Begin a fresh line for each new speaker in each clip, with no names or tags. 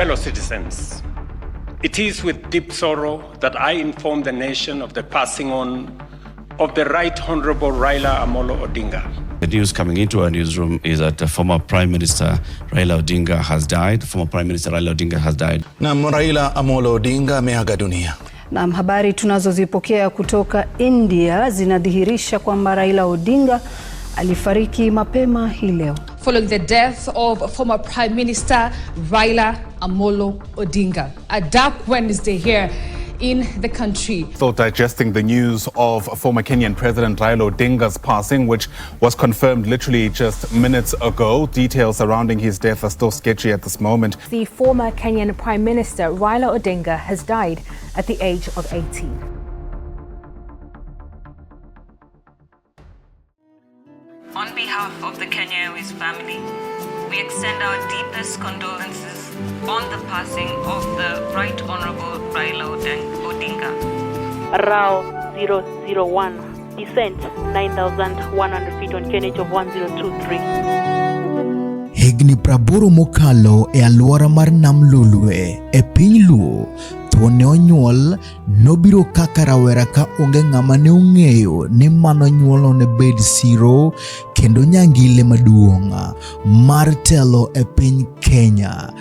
Fellow citizens, it is with deep sorrow that I inform the nation of the passing on of the Right Honorable Raila Amolo Odinga.
The news coming into our newsroom is that the former Prime Minister Raila Odinga has died. Former Prime Minister Raila Odinga has died.
Na Raila Amolo Odinga ameaga dunia.
Na habari tunazozipokea kutoka India zinadhihirisha kwamba Raila Odinga alifariki mapema hii leo.
Following the death of former Prime Minister Raila Amolo Odinga. A dark Wednesday here in the country.
Still digesting the news of former Kenyan President Raila Odinga's passing, which was confirmed literally just minutes ago. Details surrounding his death are still sketchy at this moment.
The former Kenyan Prime Minister Raila Odinga has died at the age of 80.
On behalf of the Kenya Airways family, we extend our deepest condolences on the passing of the Right Honorable Raila Odinga.
RAO 001, descent 9,100 feet on QNH of 1023.
Higni 80 mokalo e alwora mar Nam Lolwe e piny Luo, thuon ne onyuol nobiro kaka rawera ka onge ng'ama ne ong'eyo ni mano nyuolno ne bed siro kendo nyangile maduong' mar telo e piny Kenya.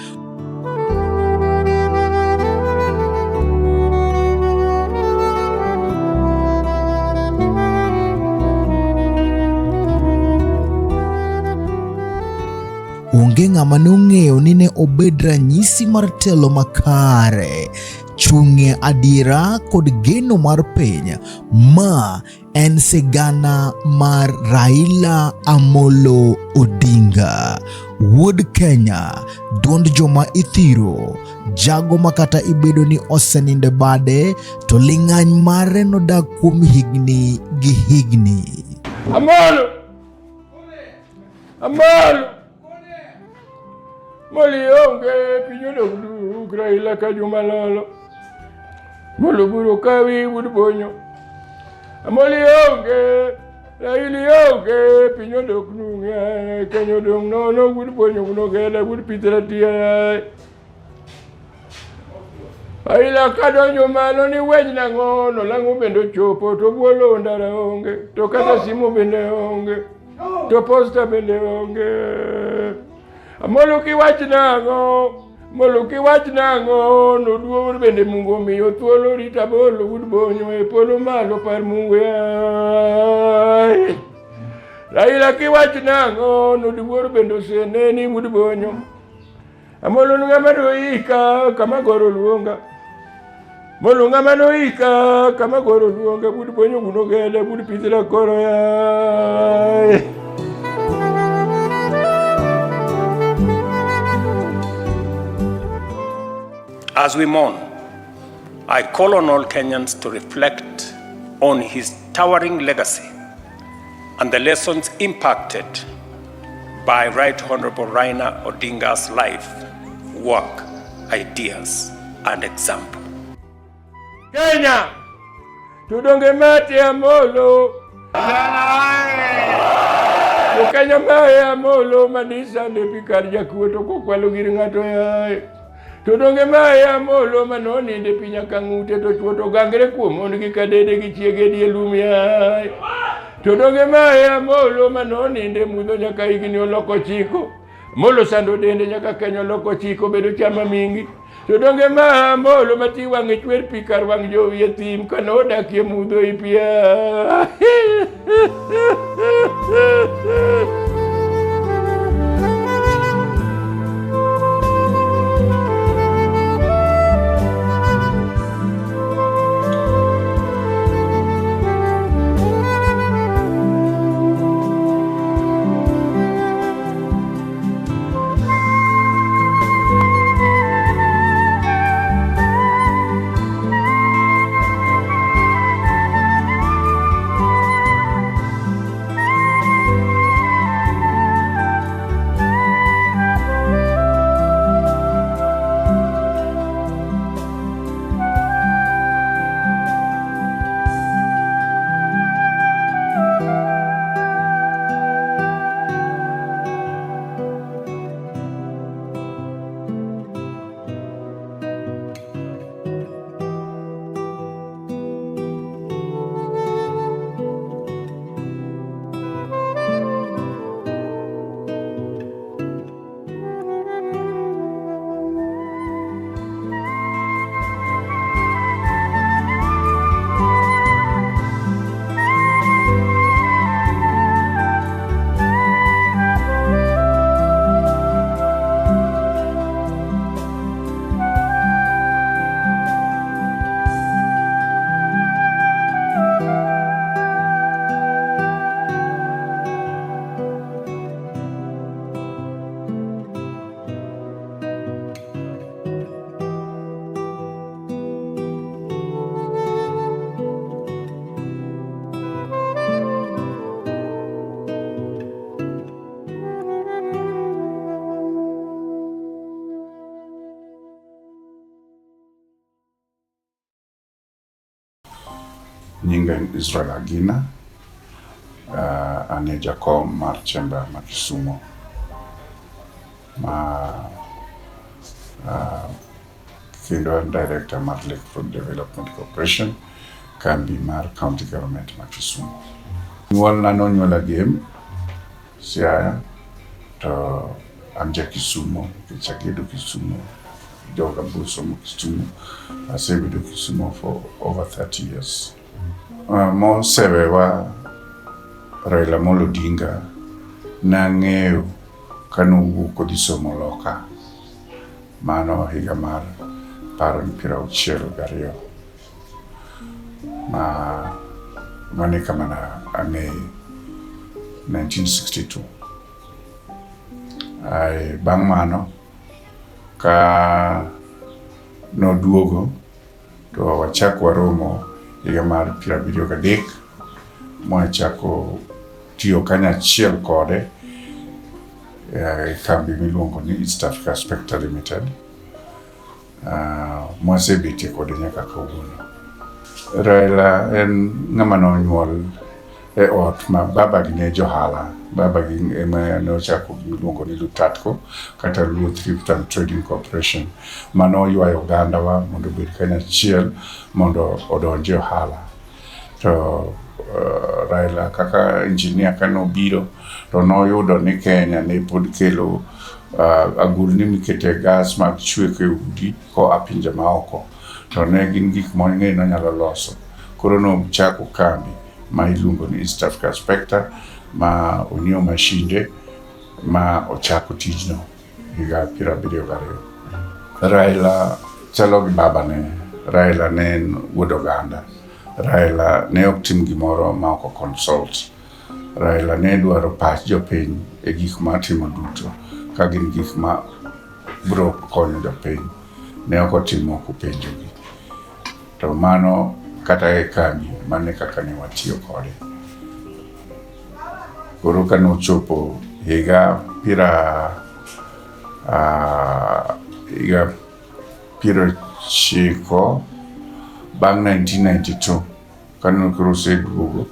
Onge ng'ama ne ong'eyo ni ne obed ranyisi mar telo makare, chung'e adiera kod geno mar piny. Ma en sigana mar Raila Amolo Odinga, wuod Kenya, duond joma ithiro, jago ma kata ibedo ni osenindo e bade, to ling'any mare nodak kuom higni gi higni.
Amolo! Amolo! Moli onge piny odok duk Raila ka juma lolo. Molo buro kawi wuod bonyo. Amoli onge Raila onge piny odok nung Kenya odong' nono wuod bonyo gunogeda wuod pithra tia. Raila kadonjo malo ni weny nang'o no lang'o bende ochopo to bwolo ndara onge to kata simu bende onge to posta bende onge. Amolo kiwach nang'o Molo kiwach nang'o noduogo bende Mungu omiyo thuolo rita bolo wuod bonyo e polo malo par Mungu yaye. Raila kiwach nang'o nodiwuor bende oseneni wuod bonyo. Amolo ng'ama noika kama goro luonga. Molo ng'ama noika kama goro luonga wuod bonyo gunogeda wuod pithra koro yaye.
As we mourn, I call on all Kenyans to reflect on his towering legacy and the lessons impacted by Right Honorable Raila Odinga's life, work, ideas, and example.
Kenya, tudonge mate Amolo. Jo Kenya mae Amolo manisa ne pikar jakuo to kokwalo gir ng'ato yaye. To donge mae Amolo manoninde piny nyaka ng'ute to chuo to gangre kuom mon gi kadede gi chiege die lum yaye. To donge mae Amolo manoninde mudho nyaka higni oloko chiko. Amolo sando dende nyaka Kenya oloko chiko bedo chama mingi. To donge ma Amolo mati wang'e chwer pi kar wang' jowi e thim kane odakie mudho ipia.
Nyinga en Israel Agina, an e jakom mar chamber ma Kisumo ma kendo an director mar Lakefront Development Corporation, kambi mar county government ma Kisumo. Nyuolna nonyuola Gem, Siaya, to an ja Kisumo nikech agedo Kisumo, joga bosomo Kisumo, asebedo Kisumo for over 30 years. Mosewewa Raila Amolo Odinga nang'eyo kanowuok kodhi somo loka. Mano higa mar apar gi piero auchiel gariyo ma mano e kama ang'eye 1962. Ae, bang' mano ka noduogo to wachako waromo higa mar 73 mwachako tiyo kanyachiel kode e kambi miluongo ni East Africa Spectre Limited mwasebetie kode nyaka kawuono. Raila en ng'ama nonyuol e ot ma babagi ne johala. Babagi ema nochako gimiluongo ni Lutatco kata Luo Thrift and Trading Corporation manoywayo ogandawa mondo obed kanyachiel mondo odonj e ohala. To Raila kaka engineer kanobiro to noyudo ni Kenya ne pod kelo agulni mikete gas mag chweko e udi koa pinje maoko to ne gin gik mang'eny nonyalo loso. Koro nochako kambi ma iluongo ni East Africa Spectre ma onyiewo mashinde ma ochako tijno higa 72. Raila chalo gi babane. Raila ne en wuod oganda. Raila ne ok tim gimoro ma ok consult. Raila ne dwaro pach jopiny e gik ma timo duto ka gin gik ma biro konyo jopiny. Ne ok otimo kopenjogi. To mano kata e kambi mano e kaka ne watiyo kode. Koro kanochopo higa 90 bang' 1992 kane koro oseduogo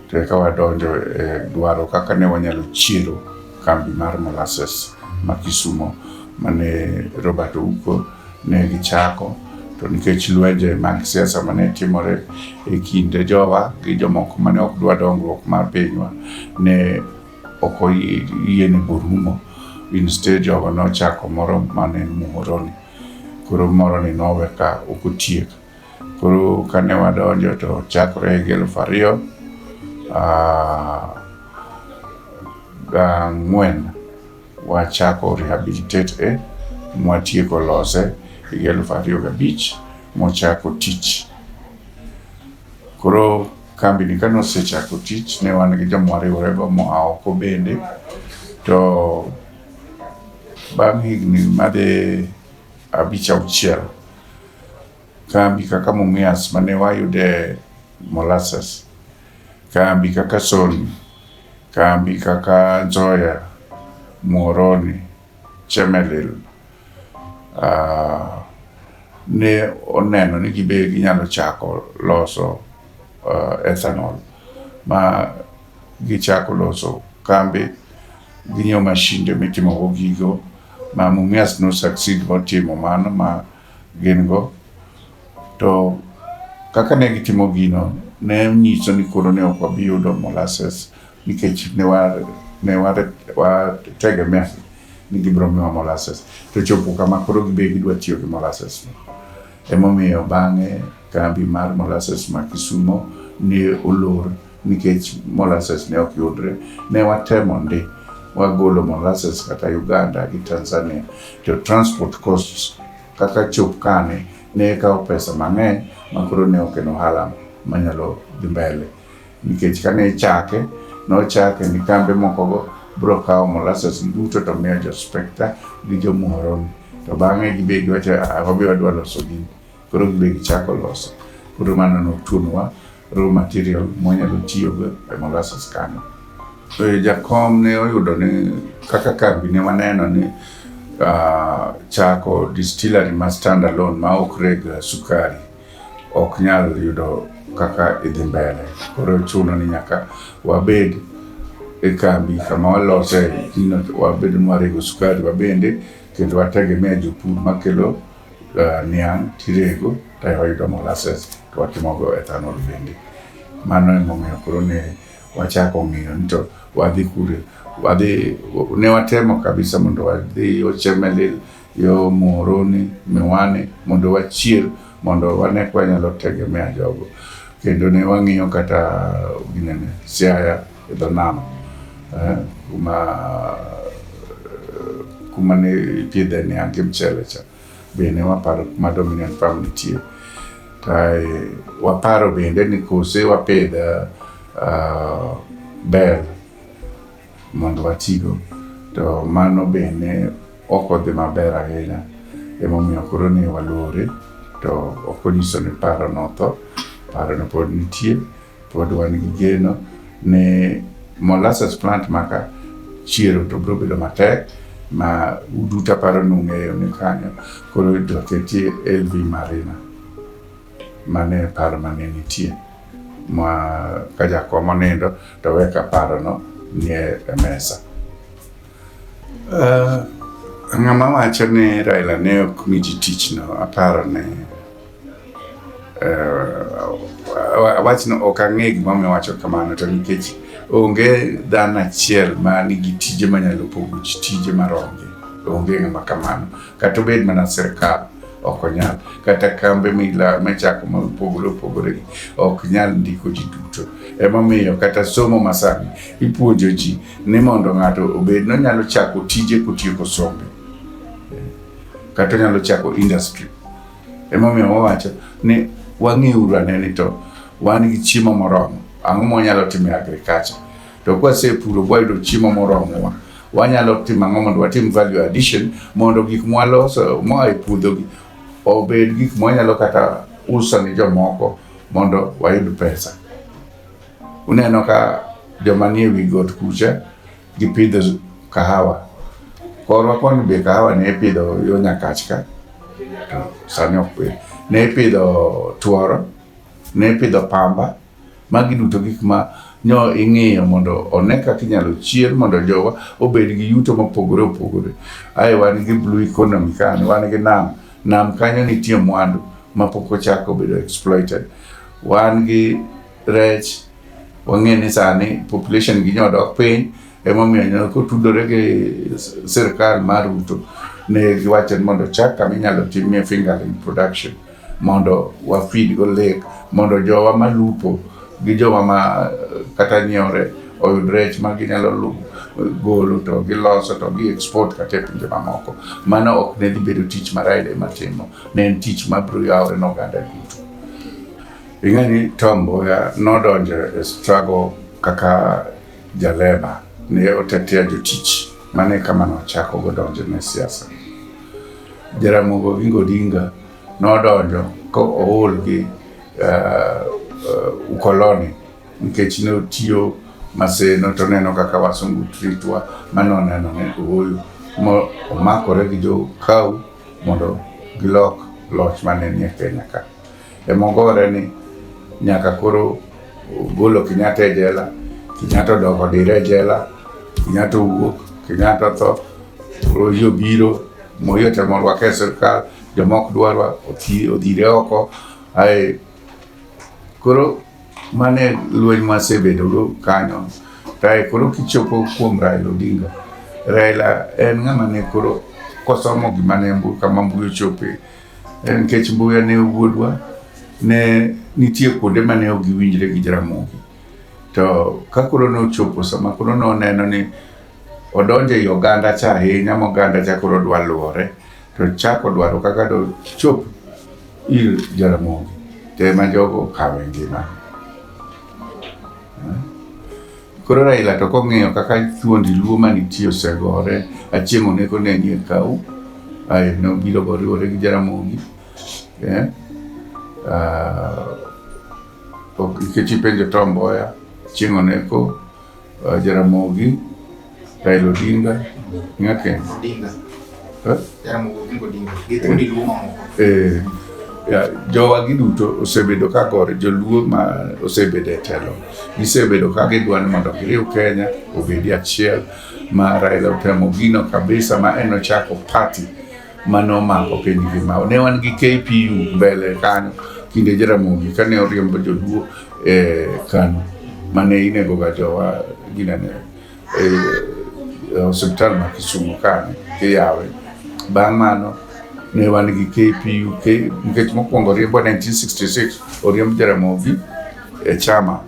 to eka wadonjo e dwaro kaka ne wanyalo chiero kambi mar molasses ma Kisumo mane Robert Ouko ne gichako to nikech lwenje mag siasa mane timore e kinde jowa gi jomoko mane ok dwa dongruok mar pinywa ne ok oyiene borumo. Instead jogo nochako moro mane en Muhoroni. Koro moroni nowe ka ok otiek. Koro kane wadonjo to chakore higa 2004 wachako rehabilitate e mwatieko lose higa 2005 mochako tich. Koro kambi ni kane osechako tich ne wan gi joma wariworego moa oko bende to bang' higni madhi 5 6 kambi kaka Mumias mane wayude molasses, kambi kaka Sony, kambi kaka Nzoia, Muhoroni, Chemelil ne oneno ni gibe ginyalo chako loso ethanol ma gichako loso kambi ginyiewo mashinde mitimogo gigo ma Mumias no succeed motimo mano ma gin go. To kaka ne gitimo gino ne nyiso ni koro ne ok wabi yudo molasses nikech ne wategemea ni gibiro miyowa molasses to chopo kama koro gibe gidwa tiyo gi molasses no. Emomiyo bang'e kambi mar molasses ma Kisumo ne olor nikech molasses ne ok yudre. Ne watemo ndi wagolo molasses kata Uganda gi Tanzania to transport costs kaka chop kane ne kawo pesa mang'eny ma koro ne ok en ohala manyalo dhi mbele. Nikech kane ichake, nochake ni kambe mokogo biro kawo molasses duto to miyo jo Spectre gi jo Muhoroni. To bang'e gibe giwacho wabe wadwa loso gini. Koro gibe gichako loso. Koro mano notuonowa raw material mwanyalo tiyogo e molasses kanyo. Jakom ne oyudo ni kaka kambi ne waneno ni chako distillery ma stand alone ma ok reg sukari ok nyal yudo kaka idhi mbele. Koro chuno ni nyaka wabed e kambi kama walose gino, wabed ni warego sukari wabende kendo wategemea jopur makelo niang' tirego to wayudo molasses to watimogo ethanol bende. Mano emomiyo koro ne wachako ng'iyo ni to wadhi kure, wadhi ne watemo kabisa mondo wadhi yo Chemelil, yo Muhoroni, Miwani mondo wachier mondo wane ka wanyalo tegemea jogo. Kendo ne wang'iyo kata ginene Siaya e dho nam kuma ne ipidhe niang' gi mchele cha be ne waparo kuma Dominion Farm nitie. Kae waparo bende ni kose wapidh bel mondo watigo to mano be ne ok odhi maber ahinya emomiyo koro ne walore to ok onyiso ni paro notho, paro no pod nitie, pod wan gi geno ni molasses plant maka chiero to biro bedo matek ma uduto aparo ni ung'eyo ni kanyo koro idwa ketie LV Marina. Mano e paro mane nitie ma ka jakom onindo to we ka parono nie e mesa. Ng'ama wacho ni Raila ne ok mi ji tich no aparo ni wachno ok ang'e gimomiyo owacho kamano to nikech onge dhano achiel ma nigi tije manyalo pogo ji tije maromre. Onge ng'ama kamano. Kata obed mana sirkal ok onyal. Kata kambe michako mopogore opogore ok nyal ndiko ji duto. Emomiyo kata somo masani ipuonjo ji ni mondo ng'ato obed nonyalo chako tije kotieko sombe. Kata onyalo chako industry. Emomiyo wawacho ni wang'iuru ane ni to wan gi chiemo moromo. Ang'o mwanyalo timo e agriculture? To kwasepuro bwayudo chiemo moromowa, wanyalo timo ang'o mondo watim value addition mondo gik mwaloso moa e puodho gi obed gik mwanyalo kata uso ni jomoko mondo wayud pesa. Uneno ka joma nie wi got kucha gipidho kahawa. Korwa koni be kahawa ne ipidho yo Nyakach ka to sani ok pidh. Ne ipidho tuoro, ne ipidho pamba, magi duto gik ma nyo ing'iyo mondo one kaka inyalo chier mondo jowa obed gi yuto mopogore opogore. Ae wan gi blue economy kanyo, wan gi nam. Nam kanyo nitie mwandu mapok ochako bedo exploited. Wan gi rech, wang'e ni sani population gi nyodok piny emomiyo nyo kotudore gi sirkal mar Ruto ne giwacho ni mondo ochak kama inyalo timie fingerling production mondo wa feed go lake mondo jowa malupo gi jowa ma kata nyiewo oyud rech ma ginyalo golo to giloso to gi export kata e pinje mamoko. Mano ok ne dhi bedo tich ma Raila ema timo, ne en tich ma biro yawore ne oganda duto. Ing'e ni Tom Mboya nodonjo e struggle kaka jaleba, ne otetea jotich, mano e kama nochako go donjo ne siasa. Jaramogi Oginga Odinga nodonjo ko ool gi ukoloni nikech ne otiyo Maseno to neno kaka wasungu treatwa, mano oneno ni ooyo, mo omakore gi jo KAU mondo gilok loch mane nie Kenya ka. Emogore ni nyaka koro golo Kenyatta e jela, Kenyatta odok odire e jela, Kenyatta owuok, Kenyatta otho, Moi obiro, Moi otemo rwake e sirkal, jomoko dwarwa odhire oko. Ae koro mane lweny mwasebedogo kanyo. Ae koro kichopo kuom Raila Odinga, Raila en ng'ama ne koro kosomo gima ne kama mbui ochope, nikech Mbuya ne wuodwa, ne nitie kuonde mane ok giwinjre gi Jaramogi. To ka koro nochopo sama koro noneno ni odonjo ei oganda cha ahinya ma oganda cha koro dwa luore, to chako dwaro kaka dochop ir Jaramogi, to ema jogo okawe ngima. Koro Raila to kong'iyo kaka thuondi Luo manitie osegore, Achieng' Oneko ne nie KAU, ae nobiro boriwore gi Jaramogi. Nikech ipenjo Tom Mboya, Achieng' Oneko, Jaramogi, Raila Odinga, ng'a kendo?
Odinga.
Eh?
Jaramogi Oginga Odinga. Gi thuondi Luo mamoko.
Jowa gi duto osebedo ka gore, joluo ma osebedo e telo gisebedo ka gidwa ni mondo giriw Kenya obedi achiel, ma Raila otemo gino kabisa ma en ochako party manomako piny ngima. Ne wan gi KPU mbele kanyo kinde Jaramogi kane oriembo joluo e KANU mane inego ga jowa ginene e osiptal ma Kisumu kane kiyawe. Bang' mano ne wan gi KPU nikech mokwongo oriembo 1966 oriemb Jaramogi e chama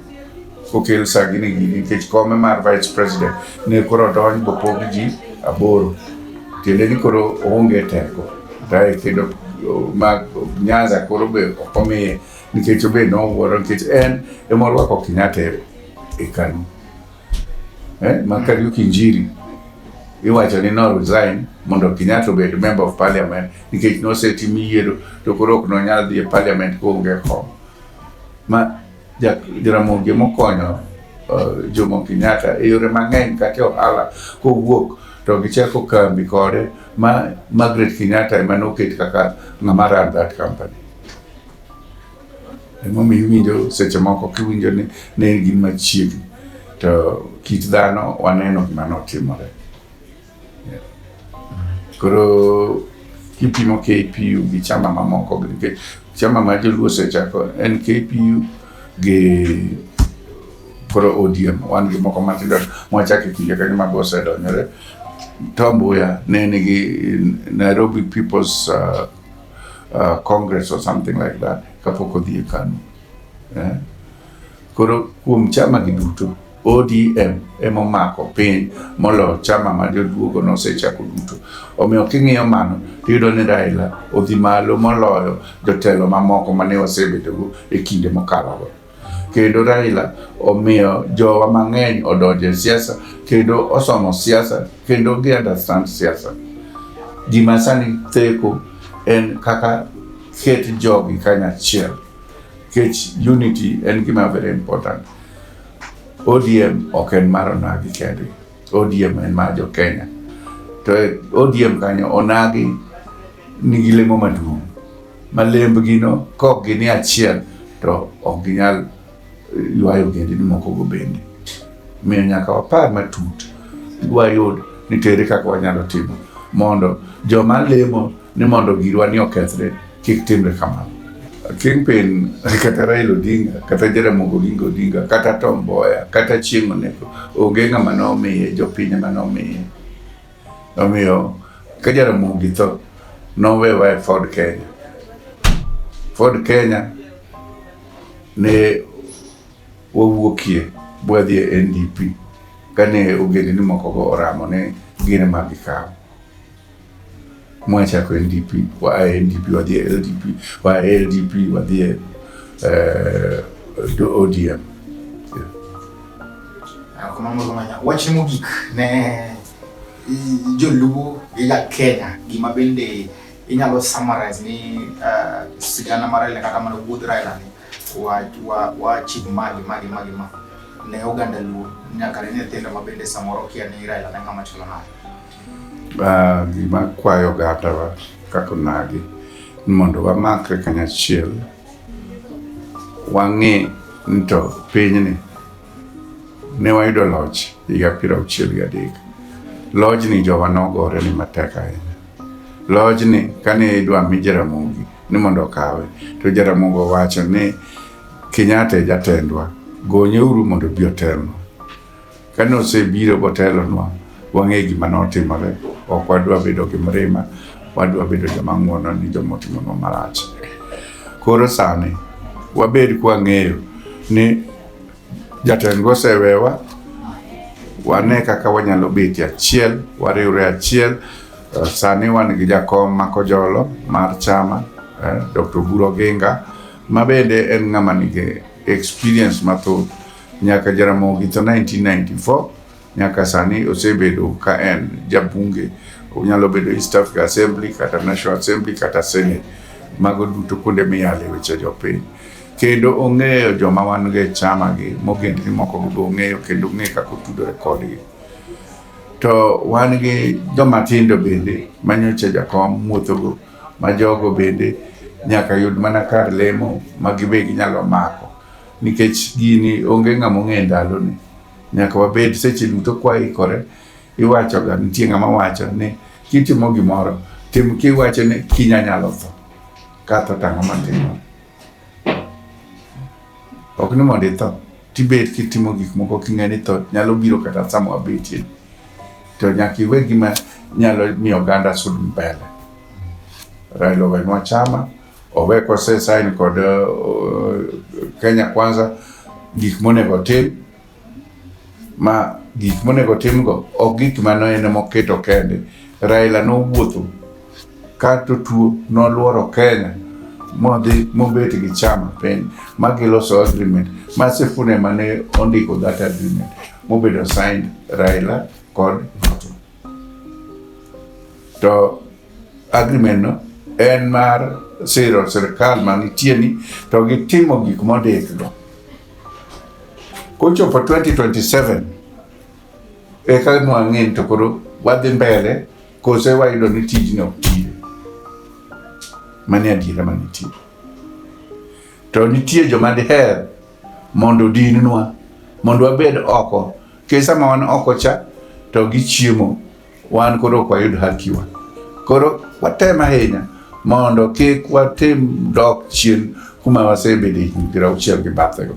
kokel Sagini gini nikech kome mar vice president ne koro odonj bopog ji 8, tiende ni koro oonge teko. Kae kendo ma Nyanza koro be ok omiye nikech obe nowuoro nikech en ema orwako Kenyatta e KANU. Ma Kariuki Njiru iwacho ni no resign mondo Kenyatta obed member of parliament nikech nosetim yiero to koro ok nonyal dhi e parliament koonge kom. Ma Jaramogi mokonyo Jomo Kenyatta e yore mang'eny kata e ohala kowuok to gichako kambi kode ma Margaret Kenyatta ema noket kaka ng'ama run that company. Emomiyo iwinjo seche moko kiwinjo ni ne gin machiegni to kit dhano waneno gima notimore. Koro kipimo KPU gi chama mamoko nikech chama ma joluo osechako en KPU gi koro ODM, wan gi moko matindo mwachako e kinde kanyo mago osedonjore. Tom Mboya ne nigi Nairobi People's Congress or something like that kapok odhi e KANU. Koro kuom chama gi duto ODM ema omako piny moloyo chama ma joluogo nosechako duto. Omiyo king'iyo mano tiyudo ni Raila odhi malo moloyo jotelo mamoko mane wasebedogo e kinde mokalogo. Kendo Raila omiyo jowa mang'eny odonjo e siasa kendo osomo siasa kendo gi understand siasa. Gima sani theko en kaka ket jogi kanyachiel. Nikech unity en gima very important. ODM ok en mar onagi kendgi. ODM en mar jo Kenya. To ODM kanyo onagi nigi lemo maduong'. Ma lembgi no kok gini achiel to ok ginyal ywayo ogendini moko go bende. Omiyo nyaka wapar matut wayud ni tere kaka wanyalo timo mondo joma lemo ni mondo girwa ni okethre kik timre kamano. Kingpin kata Raila Odinga kata Jaramogi Oginga Odinga kata Tom Mboya kata Chieng' Oneko onge ng'ama nomiye, jopiny ema nomiye. Omiyo ka Jaramogi tho nowewa e Ford Kenya. Ford Kenya ne wawuokie bwadhi e NDP kane ogendini moko go oramo ni gin ema gikawo. Mwachako NDP, wa e NDP wadhi e LDP, wa e LDP wadhi e ODM.
Wach mogik ne joluo gi ja Kenya gima bende inyalo summarize ni sigana mar Raila kata mana wuodh Raila ni wa achieve magi magi magi ma ne oganda Luo nyaka ne nyithindo ma bende samoro kia ni Raila ne ng'ama chalo nade.
Gima kwayo ogandawa kaka onagi ni mondo wamakre kanyachiel, wang'e ni to pinyni ne wayudo loch higa 63. Lojni jowa nogore ni matek ahinya. Lojni kane idwa mi Jaramogi ni mondo okawe, to Jaramogi owacho ni Kenyatta e jatendwa, gonyeuru mondo obi otelnwa. Kane osebiro botelonwa, wang'e gima notimore. Ok wadwa bedo gi mirima, wadwa bedo joma ng'uono ni joma otimonwa marach. Koro sani wabed kwang'eyo ni jatendwa osewewa, wane kaka wanyalo betie achiel, wariwre achiel. Sani wan gi jakom ma Kojolo mar chama, Dr. Oburu Oginga, ma bende en ng'ama nigi experience mathoth nyaka Jaramogi tho 1994 nyaka sani osebedo ka en jabunge. Onyalo bedo East Africa Assembly kata National Assembly kata Senate, mago duto kuonde miyale weche jopiny. Kendo ong'eyo joma wan go e chama gi mogendni moko go be ong'eyo kendo ong'eyo kaka otudore kodgi. To wan gi joma tindo bende manyocha jakom wuothogo, ma jogo bende nyaka yud mana kar lemo ma gibe ginyalo mako nikech gini onge ng'ama ong'e ndaloni. Nyaka wabed seche duto kwaikore. Iwachoga nitie ng'ama wacho ni kitimo gimoro tim kiwacho ni kiny anyalo tho. Katho to ang'o matimore? Ok ni mondo itho, tibet kitimo gik moko king'e ni tho nyalo biro kata sama wabetie. To nyaka iwe gima nyalo miyo oganda sud mbele. Raila owenwa chama, owe kose sign kod Kenya Kwanza gik monego otim ma gik monego otimgo ok gik mane en moketo kende. Raila nowuotho kato tuo noluoro Kenya modhi mobet gi chama piny ma giloso agreement ma Sifuna ema ne ondiko that agreement mobedo signed Raila kod Ruto. To agreement no en mar siro sirkal manitie ni to gitimo gik mondikgo. Kochopo 2027 eka nwang'e ni to koro wadhi mbele kose wayudo ni tijno ok tiyo. Mano e adiera manitie. To nitie joma diher mondo odinnwa mondo wabed oko. Nikech sama wan oko cha to gichiemo wan koro ok wayud hakiwa. Koro watem ahinya mondo kik watim dok chien kuma wasebede higni piero auchiel gi bathego.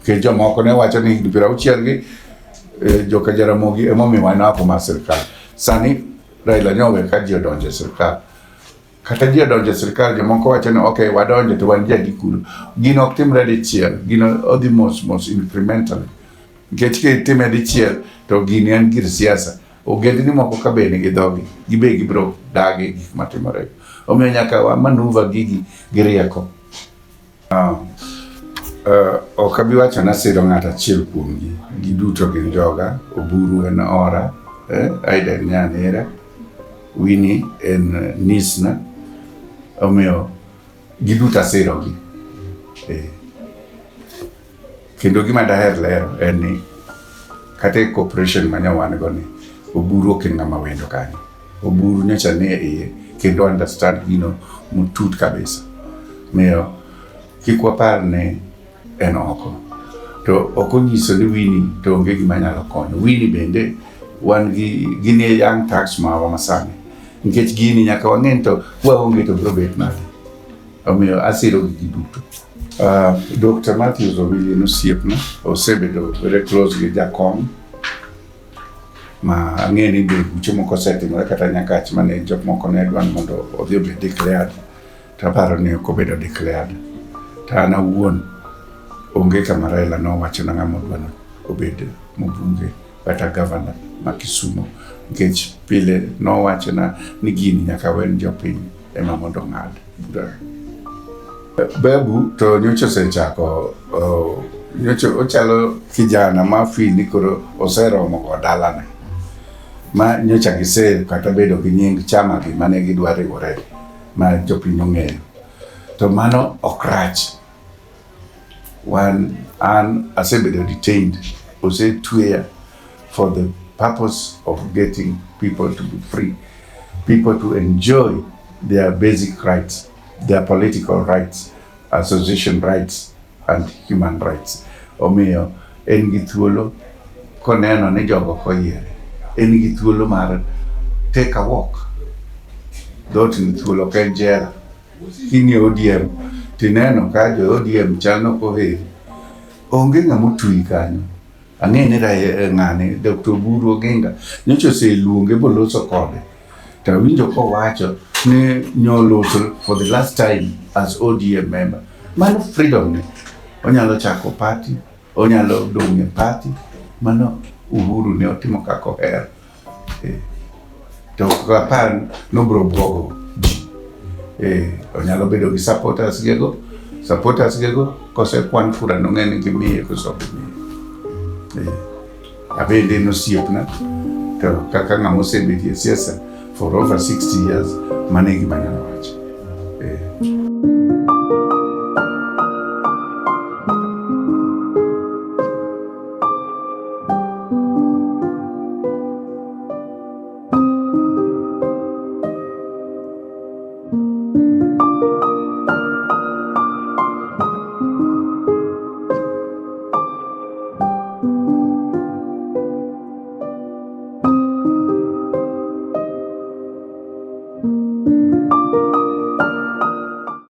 Nikech jomoko ne wacho ni higni piero auchiel gi joka Jaramogi emomiyo wan oko mar sirkal. Sani Raila nyowe ka ji odonjo e sirkal. Kata ji odonjo e sirkal jomoko wacho ni ok wadonjo to wan ji adi kuro. Gino ok timre dichiel, gino odhi mos mos incrementally. Nikech kitime dichiel to gini en gir siasa. Ogendni moko ka be nigi dhogi, gibe gibiro dagi gik matimore. Omiyo nyaka wa manuva gigi gi rieko. Ok abi wacho ni asiro ng'ato achiel kuomgi. Giduto gin joga. Oburu en ora, Aida en nyanera, Winnie en nisna. Omiyo giduto asirogi. Kendo gima daher lero en ni kata e cooperation ma nyo wan go ni Oburu ok en ng'ama wendo kanyo. Oburu nyocha nie iye kendo understand gino matut kabisa. Miyo kik wapar ni en oko. To ok onyiso ni Winnie to onge gima nyalo konyo. Winnie bende wan gi gin e young tax marwa masani. Nikech gini nyaka wang'e ni to waonge to biro bet nade. Omiyo asiro gi giduto. Dr. Matthews Owili en osiepna, osebedo very close gi jakom ma ang'e ni be buche moko osetimore kata Nyakach mane jok moko ne dwa ni mondo odhi obed declared to aparo ni ok obedo declared. To an awuon onge kama Raila nowachona ng'ama odwa ni obed mbunge kata gavana ma Kisumu nikech pile nowachona ni gini nyaka wen jopiny ema mondo ong'ad bura. Babu to nyocha osechako nyocha ochalo kijana ma feel ni koro oseromo go dalane ma nyocha gise kata bedo gi nying chama gi mane gidwa riwore ma jopiny ong'eyo to mano ok rach. Wan an asebedo detained osetweya for the purpose of getting people to be free, people to enjoy their basic rights, their political rights, association rights and human rights. Omiyo en gi thuolo koneno ni jogo ok oyiere, en gi thuolo mar take a walk. Dhoot ni thuolo ok en jela. King'iyo ODM tineno ka jo ODM chal ni ok oheri. Onge ng'ama otweyi kanyo. Ang'e ni ng'ani Dr. Oburu Oginga nyocha oseluonge boloso kode. To awinjo kowacho ni nyoloso for the last time as ODM member. Mano freedom ne. Onyalo chako party, onyalo dong' e party. Mano Uhuru ne otimo kaka ohero. To ok apar nobiro buogo ji. Onyalo bedo gi supporters gego. Supporters gego kosekwan kura nong'e ni gimiye koso ok gimiye. Abende en osiepna to kaka ng'ama osebedo e siasa for over 60 years, mano e gima anyalo wacho.